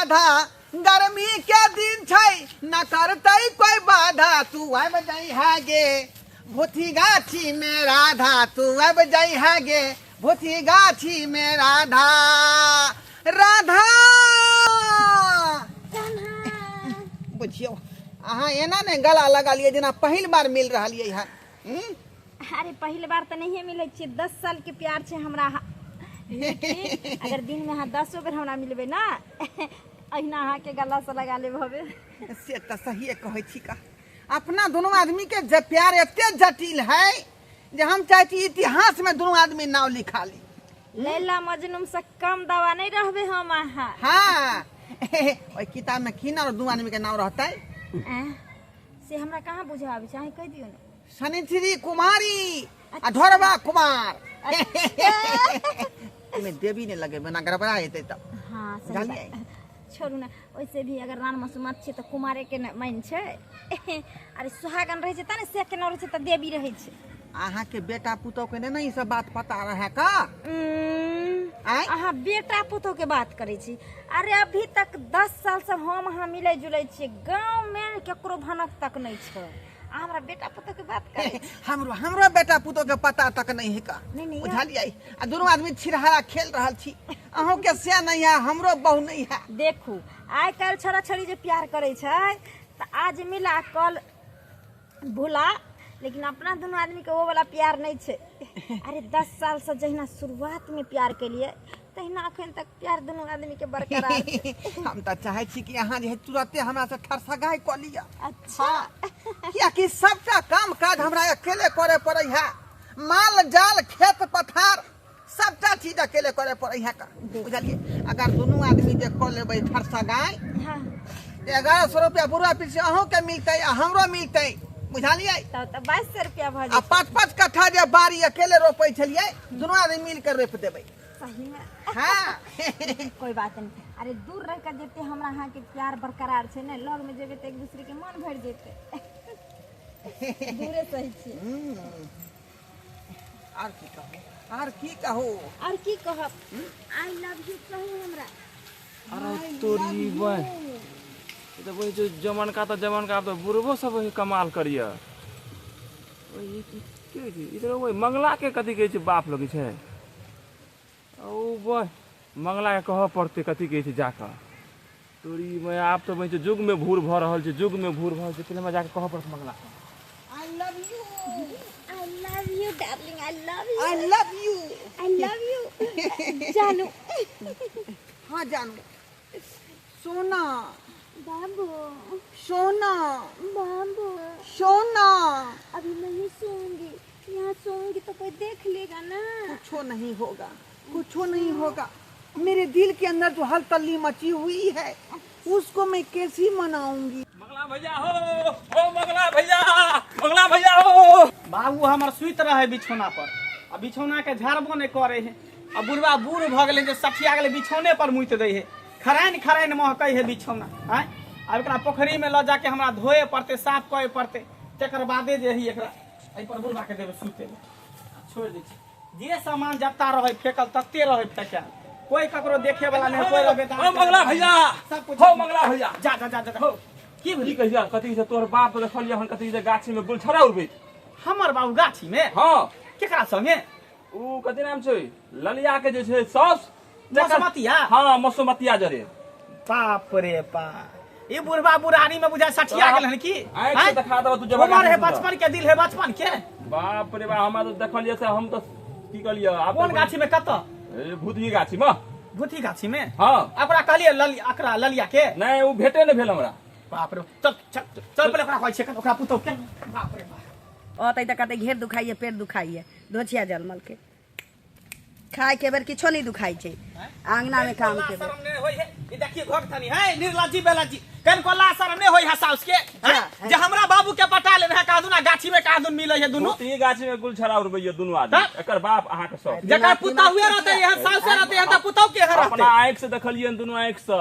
राधा गर्मी के दिन छै न करतै कोई बाधा तू आबि जइहा गे भूथी गाछी में राधा तू आबि जइहा गे भूथी गाछी में राधा राधा। बुझियौ अहाँ एना ने गला लगलियै जेना पहिल बार मिल रहलियै हन। हम्म? अरे पहिल बार तऽ नहिए मिलै छियै, 10 साल के प्यार छै हमरा। लेकिन अगर दिन में अहाँ 10 बेर हमरा मिलबै ना, अहिना अहाँके गला से लगा लेब हबे। से तऽ सहिए कहै छी का, अपना दुनू आदमी के जे प्यार एते जटिल है जे हम चाहै छी इतिहास में दुनू आदमी नाव लिखा ली। लैला मजनू से कम दवा नहीं रहबे हम अहाँ। हाँ, ओहि किताब में की नाम दुनू आदमी के नाम रहतै? से हमरा कहाँ बुझा आबै छै, अहाँ कहि दियौ ने। सनित्री कुमारी आ ढोरबा कुमार। एहिमे देवी नहि लगेबै ना, गड़बड़ा जेतै तब। हाँ सही बुझलियै? बात। छोड़ू ने, ओइसे भी अगर रान मसुमत छै तऽ कुमारे के ने मानि छै। अरे सुहागन रहै छै तऽ ने से केना रहै छै तऽ देवी रहै छै। अहाँके बेटा पुतोह के नहि ने ई सब बात पता रहै का? आँय? अहाँ बेटा पुतोह के बात करै छी? अरे अभी तक 10 साल से हम अहाँ मिलै जुलै छियै, गाँव में केकरो भनक तक नहि छै, आ हमरा बेटा पुतोह के बात करै छी। हमरो बेटा पुतोह के पता तक नहीं है का। नहीं, नहीं, बुझलियै? आ दुनू आदमी छिरहरा खेल रहल छी, अहूँ के से नहीं है, हमरो बहू नहीं है। देखू आइ काल्हि छोरा छोरी जे प्यार करै छै तऽ आज मिला कल भुला, लेकिन अपना दुनू आदमी के वो वाला प्यार नहीं छै। अरे 10 साल से जहिना शुरुआत में प्यार केलिए तहिना अखन तक प्यार दुनू आदमी के बरकरार छै। हम तऽ चाहै छी कि अहाँ जे है तुरते हमरा से ठरसगाइ कऽ लिअ। अच्छा। हाँ, कियाकि सबटा काम काज हमरा अकेले करे पड़ै है, माल जाल खेत पथार सबटा चीज अकेले करे पड़ै है का। बुझलियै? अगर दुनू आदमी जे कऽ लेबै ठरसगाइ 1100 रुपया बुढ़वा पीछे अहूँ के मिलतै आ हमरो मिलतै। बुझलियै? तब तऽ 2200 रुपया भऽ आ जेतै। 5-5 कट्ठा जे बाड़ी अकेले रोपै छलियै, दुनू आदमी मिल के रोपि देबै। सही में? हाँ। कोई बात नहीं, अरे दूर रह के जते हमरा अहाँ के प्यार बरकरार छै ने, लग में जेबै तऽ एक दूसरे के मन भरि जेतै। दूरे सही छी। आर की कहू, आर की कहू, आर की कहब? I love you कहू हमरा। अरे तोरी बह, ई तऽ बुझै छौ जमनका तऽ जमनका, आब तऽ बुढ़बो सब वही कमाल करिय। ओहि ई की होइ छै? ई तऽ ओहि मंगला के कथी कहै छै बाप लगै छै। ओ बह, मंगला के कहऽ पड़तै कथी कहै छै जाकऽ। तोरी मैं आब तऽ बुझै छौ युग में भूर भऽ रहल छै, युग में भूर भऽ रहल छै। पहिले हमरा जाकऽ कहऽ पड़तै मंगला के। I love you. I love you darling, I love you. I love you. I love you जानू। हाँ जानू, सोना बाबू, सोना बाबू, सोना। अभी नहीं सोऊंगी, यहाँ सोऊंगी तो कोई देख लेगा ना। कुछो नहीं होगा, कुछो नहीं होगा। मेरे दिल के अंदर जो हलतल्ली मची हुई है उसको मैं कैसी मनाऊंगी। मंगला भैया हो, हो मंगला भैया, मंगला भैया हो। बाबू हमर सुति रहे बिछौना पर, आ बिछौना के झाड़बो नहीं करे है, आ बुढ़वा बूढ़ भऽ गेलै जे सठिया गेलै, बिछौने पर मुति दै है, खराइन खराइन महकै है बिछौना। आँय, आब एकरा पोखरी में लऽ जाके हमरा धोए पड़तै, साफ करे पड़तै, तकर बादे जे है एकरा एहि पर बुढ़वा के देबै सुते लए। छोड़ि दै छी, जे सामान जत्ता रहै फेकल तत्ते रहै फेकल, कोई ककरो देखे वाला नहीं, कोई रहबे। हो मंगला भैया, सब कुछ। हो मंगला भैया। जा जा जा जा, हो की भेल? की कहिया कथी छै तोहर बाप देखलियै हन कथी छै गाछी में गुलछड़ा उड़बैत। हमर बाबू गाछी में? हाँ। केकरा संगे? ऊ कथी नाम छै ललिया के जे छै साउस। मसमतिया? हाँ मसमतिया जरे। बाप रे बाप, ई बुढ़वा बुढ़ारी में बुझा सठिया गेल हन की? आँखि से आँय? देखा देबऽ तू जब उमर है गाछी में। बचपन के, दिल है बचपन के। बाप रे बाप, हमरा तऽ देखलियै से हम तऽ की कहलियै आब कोन गाछी में कतऽ? ए, भूतही गाछी में। भूतही गाछी में? हाँ। ओकरा कहलियै अकरा ललिया के? नहीं, ऊ भेटे नहीं भेल हमरा। बाप रे, चल चल चल पहिले ओकरा कहै छियै, ओकरा पुतोह के। बाप रे बाप। अतै तऽ कहतै घेर दुखाइए, पेट दुखाइए, धोछिया जलमल के खाय के बेर किछो नहीं दुखाइ छै, आंगना में काम के बेर। शरम नहीं होय है, ई देखिए घोक थनी है निर्लज्जी बेलज्जी, कन को ला शरम नहीं होय है साउस के, हैं? जे हमरा बाबू के पटा लेने है, कादुना गाछी में कादुन मिलै है दुनू। भूतही गाछी में गुलछड़ा उड़बैया दुनू आदमी। तब? एकर बाप अहाँ के सब। जकर पुतहुए रहतै, यहाँ साउसे रहतै, यहाँ तऽ पुतहु के रहतै। अपना आँखि से देखलियन दुनू आँखि से।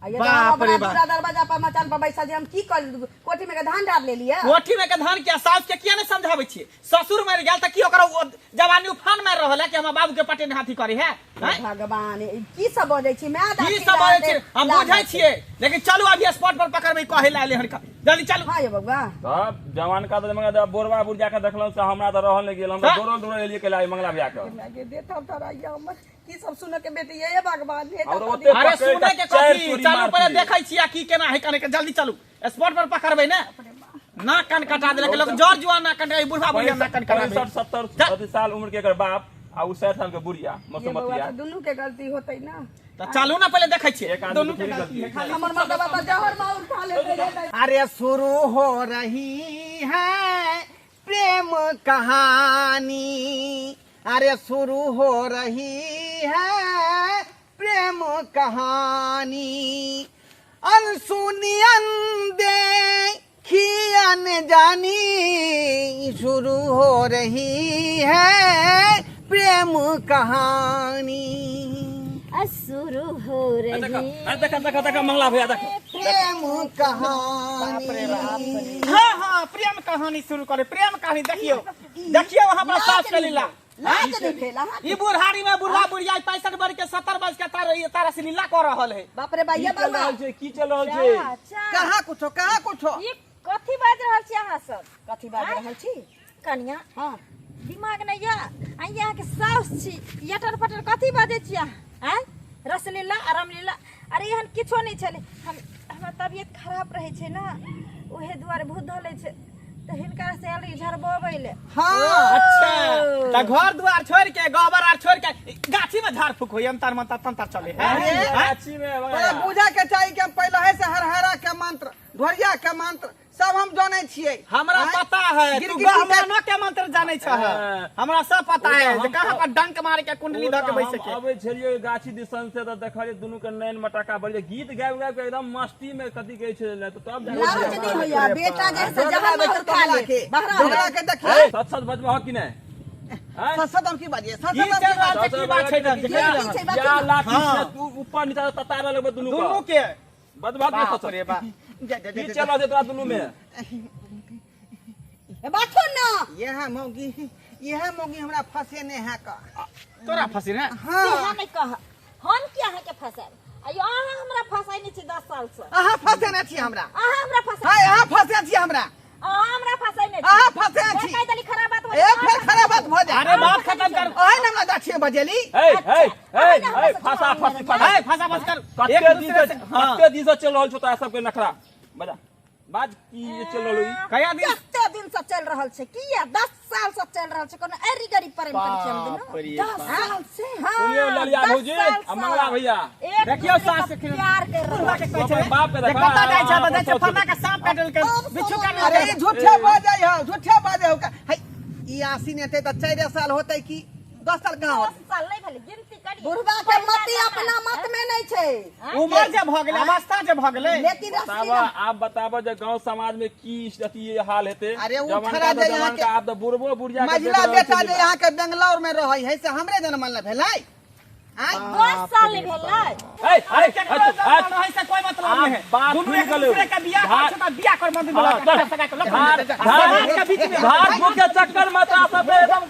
आ ये तो हम बाप रे अपना बाप। दूरा दरवाजा पर मचान पर बैसल छी, हम की कर कोठी में के धान डाल लेलियै? कोठी में के धान किया? सास के किया नहीं समझाबै छियै? ससुर मरि गेल तऽ की ओकरा ओ जवानी उफान मारि रहल है कि हमर बाबू के पटेन हाथी करे है? हैं? भगवान, ई की सब बजै छी my? की सब बजै छियै हम बुझै छियै, लेकिन चलू अभी स्पॉट पर पकड़बै। कहै लए एलै हन, जल्दी चलू। हाँ ये बउआ। तब जवान का तऽ मंगला बोरबा बुढ़िया के देखलहुँ से हमरा तऽ रहल नहि गेल, हम तऽ दौड़ल दौड़ल एलियै कैला मंगला भैया के। माय के देह थरथराइया हमर, की सब सुनऽ के बेटी ये भगवान हे। और ओते अरे पकड़ि सुनै कऽ के चारि कथी? चूड़ी चलू पहिले। मारतियै। देखै छियै की केना है कने के, जल्दी चलू, स्पॉट पर पकड़बै ने। नाक कान कटा देलक लोक, जर जुआ नाक कान, ई बुढ़ा बुढ़िया नाक कान कटा 65 70 जा। अथी साल उम्र के एकर बाप आ उ 60 साल के बुढ़िया ये बउआ, मसोमतिया। तऽ दुनू के गलती होतै ना? तऽ चलू ना, पहिले देखै छियै। एक आदमी दुनू के के थोड़ी गलती है गलती खाली। हमर मर्दबा तऽ जहर माउर खा लेतै रे दाइ। अरे शुरू हो रही है प्रेम कहानी, अरे शुरू हो रही है प्रेम कहानी, अनसुनी अनदेखी अनजानी, शुरू हो रही है प्रेम कहानी। शुरू हो रही अरे देख देख देख मंगला भैया, देख। प्रेम कहानी। हाँ हाँ, प्रेम कहानी शुरू करे, प्रेम कहानी। देखियो देखियो, वहाँ पर सास के लीला। लाज नहि भेल अहाँ? ई बुढ़ारी में बुढ़ा बुढ़िया 65 वर्ष के, 70 वर्ष के तारा तारा से लीला कर रहल है। बाप रे बा, ये की चल बउआ। रहल छै? की चल रहल छै? अच्छा। कहाँ कुछो, कहाँ कुछो। ई कथी बाजि रहल छी अहाँ सब? कथी बाजि रहल छी? कनिया, हाँ। दिमाग नहि यऽ? आइ अहाँके साउस छी, यटर पटर कथी बाजै छी अहाँ? आँय, रसलीला आ रामलीला? अरे एहन किछो नहि छलै। हम हमर तबियत खराब रहै छै ने, उहे दुआरे भूत धऽ लै छै, तऽ हिनका से आयल रही झड़बबै ले। हाँ। अच्छा, तऽ घर दुआर छोड़ के, गोबर आर छोड़ के गाछी में झाड़ फूक होई, अंतर मंतर तंतर चले है। अरे, गाछी में तोरा मंगला। बुझे के चाही कि हम पहले से हरहरा के मंत्र, ढोरिया के मंत्र सब हम जानै छियै। हमरा आँय? पता है तू गिरगिटी गहमानो के मंत्र जानै छह। हाँ। हमरा सब पता ओ है तऽ जे हम- कहाँ पर डंक मार के कुंडली ओ धऽ के तऽ बैस हम के अबै छलियै गाछी दिसन से तऽ देखलियै दुनू के नैन मटका बजै, गीत गाबि गाबि के एकदम मस्ती में कथी कहै छै ने, तऽ तब जाके लाज नहि होइया बेटा जैसे दोगला जहर देखियौ माउर खा दोगला ले के, बहरा दोगला के देखियौ। सच सच बजबह कि नहि? आँय? सच सच हम की बाजियै? सच की सच हम चल की रहल बाजियै? छै? की बात छै? की की छै बात? या लाठी हाँ। से तू ऊपर नीचा ततारा लगबै दुनू के। दुनू के। बजबह कि बाप सच? रे बाप। जा, जा, जा, की जा, चल रहल छै तोरा दुनू में? ए, बाथो ना। यह मौगी, यह मौगी हमरा फंसेने है का। तोरा फंसी ने? हाँ। सेहा नहि कह, हम की अहाँके फंसायब? आइयो अहाँ हमरा फंसाइ छी 10 साल से। अहाँ फंसेने छी हमरा। अहाँ हमरा फंसा हाय, अहाँ फंसे छी हमरा। अहाँ हमरा फंसाइ नहि छी। अहाँ फंसे छी। फेर कहि देली खराब बात। ए, फेर खराब बात भऽ जाय। अरे बात खत्म कर। ओहे ने हमरा गाछिए बजेली। हे हे हे अच्छा, हे, फंसा फंसी फंसा। ए, फंसा फंस कर। कते एक दिन दूसरे से से, हाँ। कते दिन से चल रहल छौ तोरा सबके नखरा? बजा बाज, की चल रहल ई? कया दिन? कते दिन से चलि रहल छै? किया, 10 साल से चलि रहल छै। कोनो एरी गरीब प्रेम करै छै हम दुनू? बाप रे दस बाप। साल से, हाँ। सुनियौ ललिया 10 भौजी साल आ से। मंगला भैया। एक देखियौ दूसरे सास के के प्यार कर रहल बुढ़वा के कहै छै अपन बाप के जे देखा, कतऽ जाइ छै तऽ जाइ छै अपन फल्लाँ के साँप काटि लेलकै, बिच्छू काटि अरे लेलकै। ई झूठे बाजै हौ, झूठे बाजै हौ। है, ई आसिन एतै तऽ 4 साल होतै कि 10 साल कहाँ दस होतै? साल नहि भेलै, गिनती करी। बुढ़बा के मति अपना मत में नहीं छै। उमर जे भऽ गेलै, अवस्था जे भऽ गेलै। लेकिन बताबऽ, आब बताबऽ जे गांव समाज में की अथी हाल हेतै। अरे उ जवानका छड़ा तऽ जे जवानका, अहाँके- आब तऽ बुढ़बो बुढ़िया के मझिला देख रहल बेटा छै जे अहाँके बेंगलौर में रहै है से हमरे जनमल ने भेलै? आँय? 10 साल नहि भेलै। ए, अरे अरे, केकरो अरे, जन्म है से कोई मतलब नहीं है। बात दुनू खुलि एक गेलौ। दूसरे के बियाह कर छै तऽ बियाह कर मंदिर में हाँ, लऽ के सगा के लऽ धार के धार समाज के बीच में। धार फूक के चक्कर में तोरा सब एकदम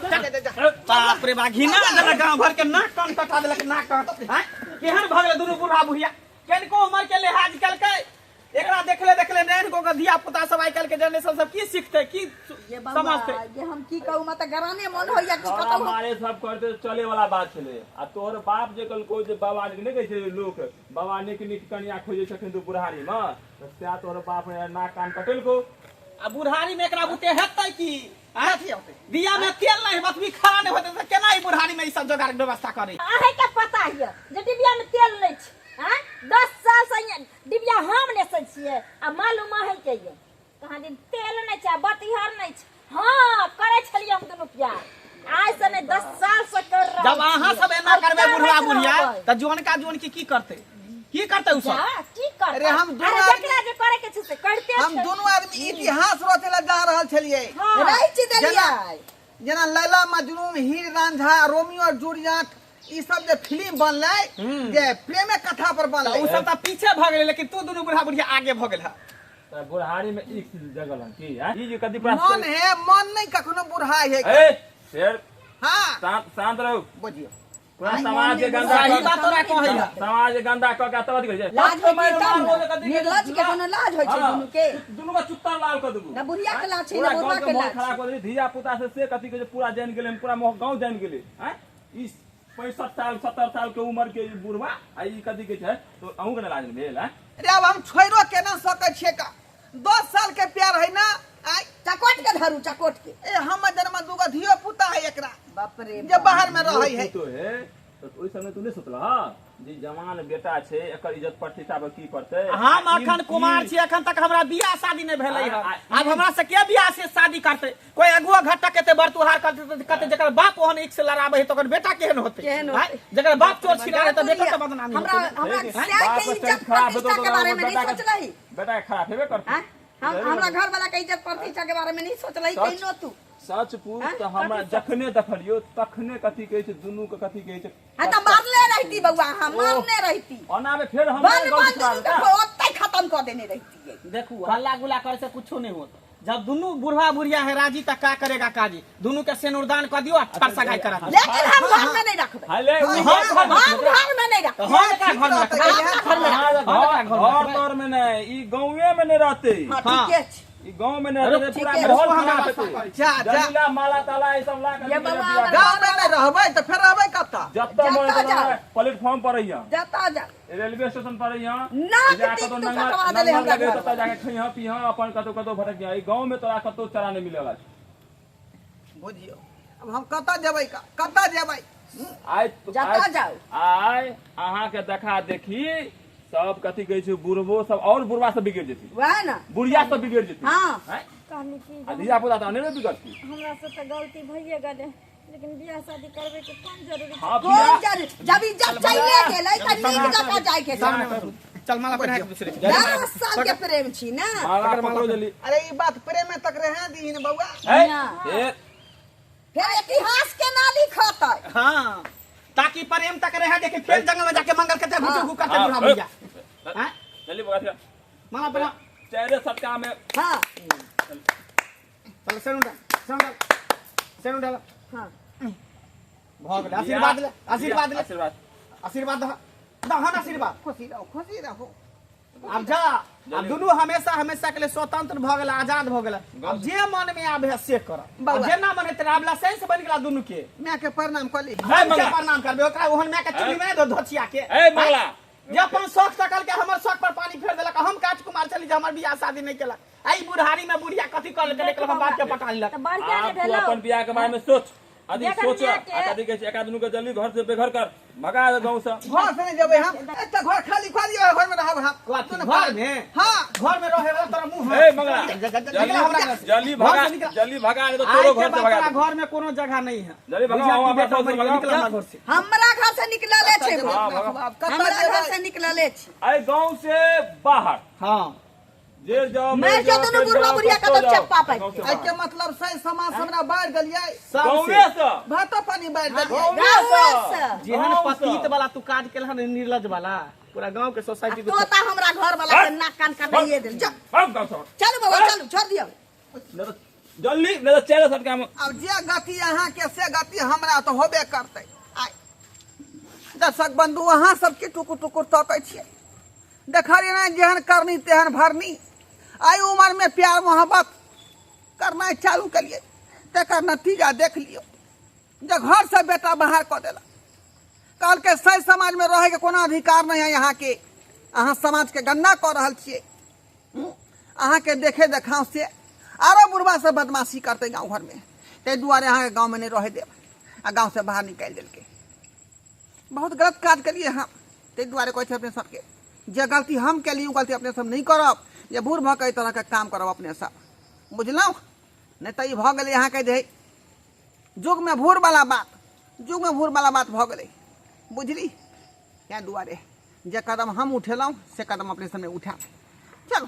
बाप रे बा, घिना देलक गाँव भर के, नाक कान कटा देलक, नाक कान। आँय? केहन भऽ गेलै दुनू बूढ़ा बुढ़िया? केनको उमर के लिहाज केलकै? एकरा देखले देखले नैन को धिया पुता सब, आइ काल्हि के जनरेशन सब की सीखते, की ये बउआ, समझते? ये हम की कहू, मत गराने मन होइया कि तोरा कतौ मारे सब करते चले वाला बात छलै आ तोहर बाप जे कहलको जे बाबा नहि कहै छै लोक, बाबा नीक नीक कनिया खोजै छथिन तऽ बुढ़ारी मे, तऽ सएह तोहर बाप ने नाक कान कटेलको। आ बुढ़ारी में एकरा बुते हेतै की? आँय? दिया में तेल नहीं, बस भी खड़ा नहीं होते तऽ केना ई बुढ़ारी में ई सब जोगाड़ के व्यवस्था करी? अहाँके पता यऽ जे डिबिया में तेल नहि छै? आँय, 10 साल से यहाँ डिबिया हम नेसै छियै आ मालूम अहाँके यऽ कहाँ दिन तेल नहि छै आ बतिहर नहि छै। हाँ, करै छलियै हम दुनू प्यार, आइ से नहि, 10 साल से कर रहल जब अहाँ छियै। सब एना आओर करबै करैत बुढ़वा बुढ़िया रहबै। तऽ जुअनका जुअन की की करतै, की करतै उ सब? जा, की करतै? अरे हम दुनू अरे आदमी- जकरा जे करे के छै से करते हम छै। दुनू आदमी इतिहास रचै लए जा रहल छलियै। हाँ। रचि देलियै। जेना लैला मजनू, हीर रांझा, रोमियो और जूलियट। ई सब जे फिल्म बनलै जे प्रेमे कथा पर तऽ बनलै। ओ सब तऽ पीछे भऽ गेलै, लेकिन तू दुनू बुढ़ा बुढ़िया आगे भऽ गेल। तऽ बुढ़ारी में एक जगल हन की आँय? ई जे कथी पूरा मन है, मन नहीं कखनो बुढ़ाई है। ए शेर। हाँ। शांत शांत रहू। बुझियो पूरा समाज के गंदा सही कऽ- बात तोरा कहै है। समाज के गंदा कऽ के तब अथी करै छै। लाज होइ छै तब मार ने। कथी निर्लज के कोनो लाज होइ छै? हाँ। दुनू के दुनू के चुत्ता लाल कऽ देबू। ना बुढ़िया के लाज छै, पूरा ना बुढ़वा गाँव के माहौल लाज खराब कऽ देली। धिया पुता से कथी कहै छै, पूरा जानि गेलै, पूरा गाँव जानि गेलै। आँय, ई 65 साल 70 साल के उम्र के ई बुढ़वा आ ई कथी कहै छै, तो अहूँ के ने लाज नहि भेल? आँय, अरे अब हम छोड़ो केना सकै छियै का? 10 साल के प्यार है ना आइ। चकोट के धरू, चकोट के। ए हमर जन्म दूगो धियो पुता है एकरा बाप रे जे बाहर में रहै है। तो है तऽ ओहि समय तू नहि सोचलह जे जवान बेटा छै, एकर इज्जत प्रतिष्ठा पर की पड़तै? हम अखन कुमार छी, अखन तक हमरा बियाह शादी नहि भेलै हँ। आब हमरा से के बियाह से शादी करतै? कोई अगुआ घटक एते बरतुहार करतै कहतै जकर बाप ओहन एक से लड़ाबै है तऽ ओकर बेटा केहन होतै? केहन आँय? होतै? जकर बाप चोर छिनार है तऽ बेटो के बदनामी हमरा होतै। हमरा बाप सैह के के इज्जत चरित्र खराब हेतौ प्रतिष्ठा के तऽ बारे में नहीं बेटा के- सोचलही? बेटा के खराब हेबे करतै। आँय? हम हमरा घर वाला के इज्जत प्रतिष्ठा के बारे में नहीं सोचलही कहिनो तू? सच पूछ तऽ हमरा जखने देखलियौ तखने कथी कहै छै, दुनू के कथी कहै छै। हाँ तऽ मारले रहती बउआ, हाँ मारने रहती। ओना में फेर हम बन बन दुनू के ओतै खत्म कऽ देने रहती। देखू, हल्ला गुल्ला करे से कुछो नहीं होत। जब दुनू बुढ़वा बुढ़िया है राजी त का करेगा काजी? दुनू के सेनुरदान कर दियो आ ठर सगाई करा दियो। लेकिन हम घर में नहीं रखबै। हले हम घर में हम घर में नहीं रखबै। हम का घर में रखबै? हम घर में रखबै। हम का घर में घर रखबै? तर में नहीं, ई गाँवे में नहीं रहते। हाँ ठीके छै। ई गाँव में नहीं रहते, पूरा ठीके छै। माहौल खराब हेतै। जा जा। जमीला माला ताला ई सब ला के ये बउआ अगर गाँव में नहीं रहबै तऽ फेर रहबै कतऽ? जतऽ मन जतऽ जाओ। प्लेटफॉर्म पर रहिया, जतऽ जा। रेलवे स्टेशन पर रहिया, नाक जा तीक कतौ तू नंगर कटवा देले नंगर हमरा लगे घर। ततऽ जाके खइहँ पीहँ, अपन कतौ कतौ भटकिहँ। ई गाँव में तोरा कतौ चारा नहीं मिले वाला छै। बुझियौ अब हम कतऽ जेबै का? कतऽ जेबै? आइ जतऽ आइ- जाउ। आइ अहाँके देखा देखी सब कथी कहै छै, बुढ़बो सब और बुढ़वा सब बिगड़ जेतै। वएह ने। बुढ़िया सब बिगड़ जेतै। हाँ। आँय? कहनी कि आ धिया पुता तऽ अनेरे बिगड़तै। हमरा से तऽ गलती भइए गेलै, लेकिन बियाह शादी करबै के कोन जरूरी छै? हाँ, कोन बियाह जरूरी? जब इज्जत चले गेलै तऽ नीक जकाँ जाय के छै। चल माला पहिरा के दूसरे। 10 साल के प्रेम छी ना। माला पकड़ो जल्दी। अरे ई बात प्रेमे तक रहे दीन बउआ। ए, ना। ए, फिर इतिहास के ना लिखतै। हाँ, ताकि प्रेम तक रहे, देखी फिर जंगल में जाके मंगल करते घुटू घु करते हाँ, बुढ़ा बुढ़िया। हाँ? जल्दी बगा दिया। माला पहिरा। चारे सटका में। हाँ। चल सेनु डाल, सेनु डाल, सेनु डाल। हाँ। भऽ गेलै। आशीर्वाद ले, आशीर्वाद ले। आशीर्वाद। आशीर्वाद दह, दहन आशीर्वाद। खुशी रहो, खुशी रहो। आब जा, आब दुनू हमेशा हमेशा के लिए स्वतंत्र भऽ गेल, आजाद भऽ गेल। आब जे मन में आबे है से कर। बउआ। जेना मन हेतै, आब लाइसेंस बनि गेला दुनू के। माय के प्रणाम कऽ ली। ए, हम के मंगला। प्रणाम करबै ओकरा? ओहन माय के चुल्ही में दो धोचिया के। ए मंगला। जे अपन शौक सकल के हमर शौक पर पानी फेर देलक। हम काज कुमार चली जे हमर बियाह शादी नहीं केलक। आई बुढ़ारी में बुढ़िया कथी कर लेलक? निकल हम बाप के पटा लेलक। तऽ बढ़िया आब ने तू भेलौ। अपन बियाह के बारे में सोच, अभी जखन सोच। बियाह के- आ कथी कहै छै, एक दुनू के जल्दी घर से बेघर कर, भगा दे गाँव से। घर से नहीं जेबै हम। एकटा घर खाली कऽ दियौ, घर में रहब हम। कथी घर में? हाँ। घर में रहे वाला तोरा मुंह है? ए मंगला, निकला हमरा घर से। जल्दी घर भगा, से निकला। जल्दी भगा, नहीं तो आइ तोरो के घर से बाद भगा तोरा देबो। घर में कोनो जगह नहीं है। जल्दी भगाओ, बुझिया हम कि अपना बेटा साउस से मरि गेल, भगाओ। निकला हमरा घर से। हमरा घर से निकलले छै वो। हाँ, भगाओ। कतऽ हमरा घर जेबै? से निकलले छै। आइ गाँव से बाहर हाँ। जे जाओ, मारि मरि जो जाओ, दुनू चलि बुढ़वा जाओ, बुढ़िया कतौ कतौ जाओ, चप्पा पाइप गाँव से के। बाहर। एहिके मतलब सही समाज हमरा बाढ़ि देलियै। सबसे गाँवे से। भातो पानी बाढ़ि देलियै। गाँवे गाँवे से। से। जेहन गाँव से। पतित वाला तू काज केलहन, निर्लज वाला, पूरा गांव के सोसाइटी के तोता हमरा घर वाला के नाक कान कटाइए देल। चल। भाग गाँव से। चलू बउआ, चलू, छोड़ दियौ। नहीं तो जल्दी, नहीं तो चारे सटका में। अब जे गति अहाँके से गति हमरा तऽ होबे करतै। आइ दर्शक बंधु, अहाँ सबके टुकुर टुकुर तकै छियै, देखलियै ने जेहन करनी तेहन भरनी। आइ उमरमे प्यार मोहब्बत करनाइ चालू केलियै, तकर नतीजा देख लियौ जे घरसँ बेटा बाहर कऽ देलक। कहलकै सही समाजमे रहैके कोनो अधिकार नहि है अहाँके, अहाँ समाजके गन्दा कऽ रहल छियै। अहाँके देखे देखाव से आरो बुढ़वा सब बदमाशी करतै गाँव घरमे, ताहि दुआरे अहाँके गाँवमे नहि रहै देब, आ गाँवसँ बाहर निकालि देलकै। बहुत गलत काज केलियै हम। ताहि दुआरे कहै छी अपने सबके, जे गलती हम केलियै ओ गलती अपने सब नहि करब, जे बूढ़ भऽ कऽ एहि तरहके काम करब अपने सब, बुझलहुँ? नहि तऽ ई भऽ गेलै अहाँके जे युगमे भूरवला बात, युगमे भूरवला बात भऽ गेलै, बुझली? ताहि दुआरे जे कदम हम उठेलहुँ से कदम अपने सब नहि उठायब। चलू।